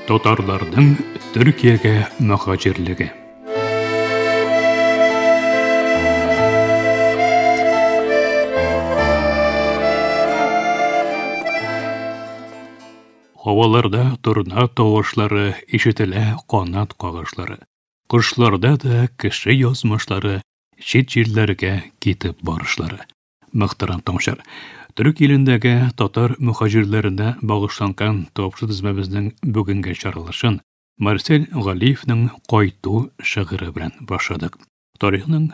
Татарларның Төркиягә мөһаҗирлеге. Һаваларда торна тавышлары, ишетелә канат кагышлары. Кошларда да кеше язмышлары, чит җирләргә китеп барышлары. Мөхтәрәм тыңлаучылар, төрек илендәге татар мөхаҗирләренә багышланган тапшы тезмәбезнең бүгенге чыгарылышын Марсель Галиевның Кайту шигыре белән башладык. Тарихның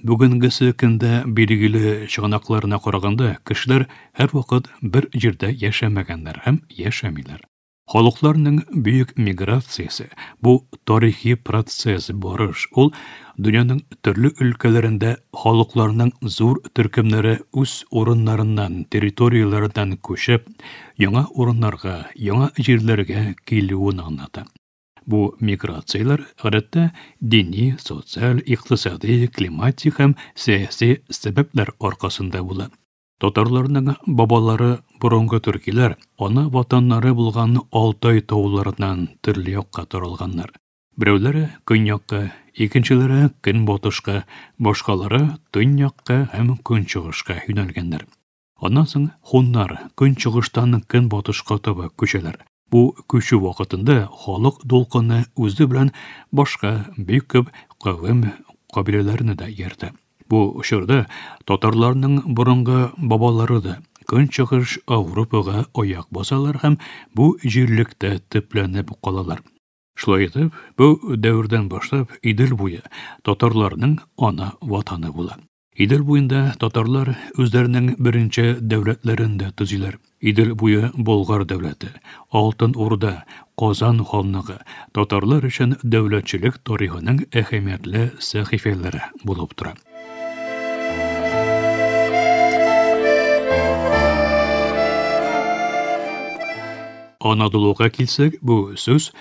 бүгенгесе көндә билгеле чыганакларына караганда, кешеләр һәрвакыт бер җирдә яшәмәгәннәр һәм яшәмиләр. Халыкларның бөек миграциясе бу тарихи процесс, барыш, ул дөньяның төрле өлкәләрендә халыкларның зур төркемнәре үз урыннарыннан, территорияләреннән күчеп, яңа урыннарга, яңа җирләргә килүен аңлата. Бу миграцияләр гадәттә дини, социаль, икътисади, климатик һәм сәяси сәбәпләр аркасында була. Татарларның бабалары борынгы төркиләр, ана ватаннары булган Алтай тауларыннан төрле якка таралганнар. Берәүләре көньякка, икенчеләре көнбатышка, башкалары төньякка һәм көнчыгышка юнәлгәннәр. Аннан соң хуннар көнчыгыштан көнбатышка таба күчәләр. Бу күчү вакытында халык дулкыны үзе белән башка бик күп кавем кабиләләрне дә ияртә. Бу чорда татарларның борынгы бабалары да Көнчыгыш Ауропага аяк басалар һәм бу җирлектә төпләнеп калалар. Шулай итеп, бу дәвердән башлап Идел буе татарларның ана ватаны була. Идел буенда татарлар үзләренең беренче дәүләтләрен дә төзиләр. Идел буе Болгар дәүләте, Алтын Урда, Казан ханлыгы татарлар өчен дәүләтчелек тарихының әһәмиятле сәхифәләре булып тора. Анадолуга килсәк, бу сүз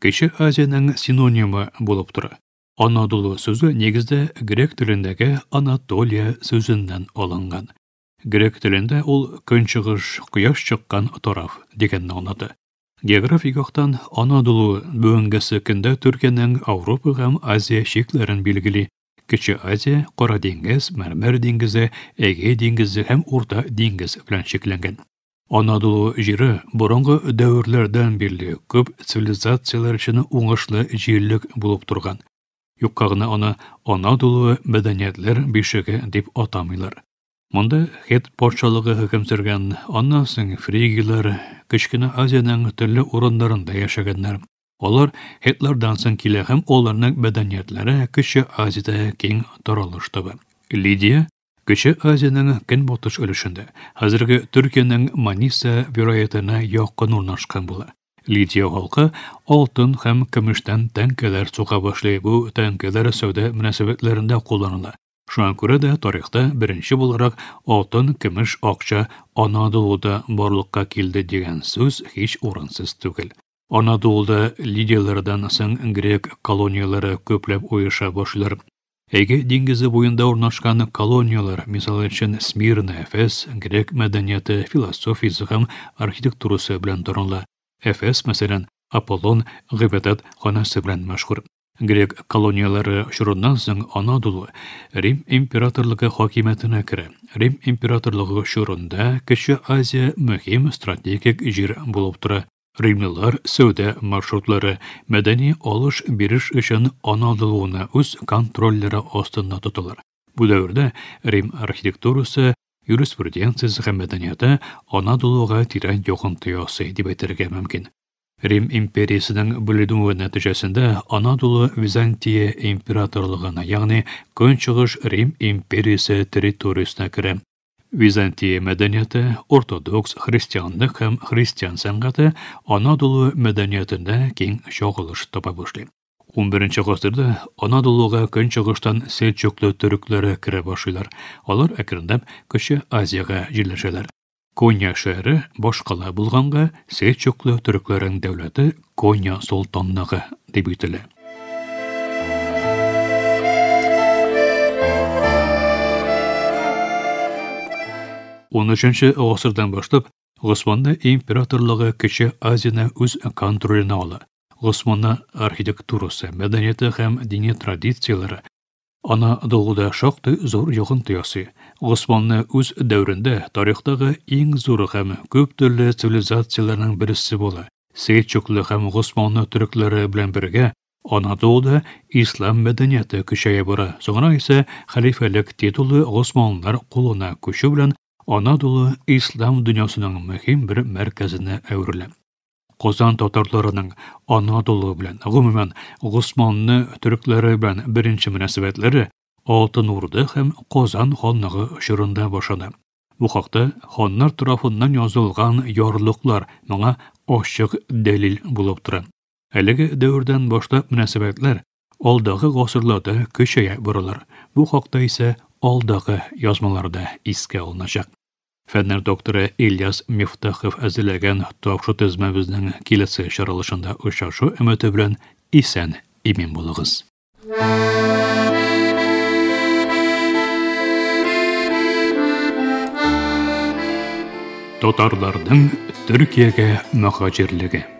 Кече Азиянең синонимы булып тора. Анадолу сүзе нигездә грек телендәге Анатолия сүзеннән алынган. Грек телендә ул көнчыгыш, кояш чыккан тараф дигәнне аңлата. Географик яктан Анадолу бүгенгесе көндә Төркиянең Ауропа һәм Азия чикләрен билгели. Кече Азия, Кара диңгез, Мәрмәр диңгезе, Эгей диңгезе һәм Урта диңгез белән чикләнгән. Анадолу җире борынгы дәверләрдән бирле күп цивилизацияләр өчен уңышлы җирлек булып торган. Юкка гына аны Анадолу мәдәниятләр бишеге дип атамыйлар. Монда Хет патшалыгы хөкем сөргән, аннан соң фригийлар, Кечкенә Азиянең төрле урыннарында яшәгәннәр. Алар хетлардан соң килә һәм аларның мәдәниятләре Кече Азиядә киң таралыш таба. Лидия Кече Азиянең көнбатыш өлешендә, хәзерге Төркиянең Маниса вилаятенә якын урнашкан була. Лидия халкы алтын һәм көмештән тәңкәләр суга башлый, бу тәңкәләр сәүдә мөнәсәбәтләрендә кулланыла. Шуңа күрә дә тарихта беренче буларак алтын, көмеш акча Анадолуда барлыкка килде дигән сүз һич урынсыз түгел. Анадолуда лидияләрдән соң грек колонияләре күпләп оеша башлыйлар. Эгей диңгезе буенда урнашкан колонияләр, мисал өчен Смирна, Эфес, грек мәдәнияте, философиясе һәм архитектурасы белән таныла. Эфес, мәсәлән, Аполлон гыйбадәт ханәсе белән мәшһүр. Грек колонияләре чорыннан соң Анадолу Рим императорлыгы хакимиятенә керә. Рим императорлыгы чорында Кече Азия мөһим стратегик җир булып тора. Римлылар сәүдә маршрутлары, мәдәни алыш-биреш өчен Анадолуны үз контрольләре астында тоталар. Бу дәвердә Рим архитектурасы, юриспруденциясе һәм мәдәнияте Анадолуга тирән йогынты ясый дип әйтергә мөмкин. Рим империясенең бүленүе нәтиҗәсендә Анадолу Византия императорлыгына, ягъни Көнчыгыш Рим империясе территориясенә керә. Византия мәдәнияте, ортодокс христианлык һәм христиан сәнгате Анадолу мәдәниятендә киң чагылыш таба башлый. 11 гасырда Анадолуга көнчыгыштан сельчуклы төрекләре керә башлыйлар. Алар әкренләп Кече Азиягә җирләшәләр. Конья шәһәре башкала булганга, сельчуклы төрекләрнең дәүләте Конья солтанлыгы дип әйтелә. Унөченче гасырдан башлап Госманлы императорлыгы Кече Азияне үз контроленә ала. Госманлы архитектурасы, мәдәнияте һәм дини традицияләре Анадолуда шактый зур йогынты ясый. Госманлы үз дәверендә тарихтагы иң зур һәм күп төрле цивилизацияләрнең берсе була. Сельчуклы һәм Госманлы төрекләре белән бергә Анадолуда ислам мәдәнияте көчәя бара. Соңрак исә хәлифәлек титулы госманлылар кулына күчү белән Анадолу ислам дөньясының мөһим бер мәркәзенә әверелә. Казан татарларының Анадолу белән, гомумән, Госманлы төрекләре белән беренче мөнәсәбәтләре Алтын Урда һәм Казан ханлыгы чорында башлана. Бу хакта ханнар тарафыннан язылган ярлыклар моңа ачык дәлил булып тора. Әлеге дәвердән башлап мөнәсәбәтләр алдагы гасырларда көчәя баралар. Бу хакта исә алдагы язмаларда искә алыначак. Фәннәр докторы Ильяс Мифтахов әзерләгән тапшы тезмәбезнең киләсе чыгарылышында очрашу өмете белән исән имин булыгыз. Татарларның Төркиягә мөһаҗирлеге.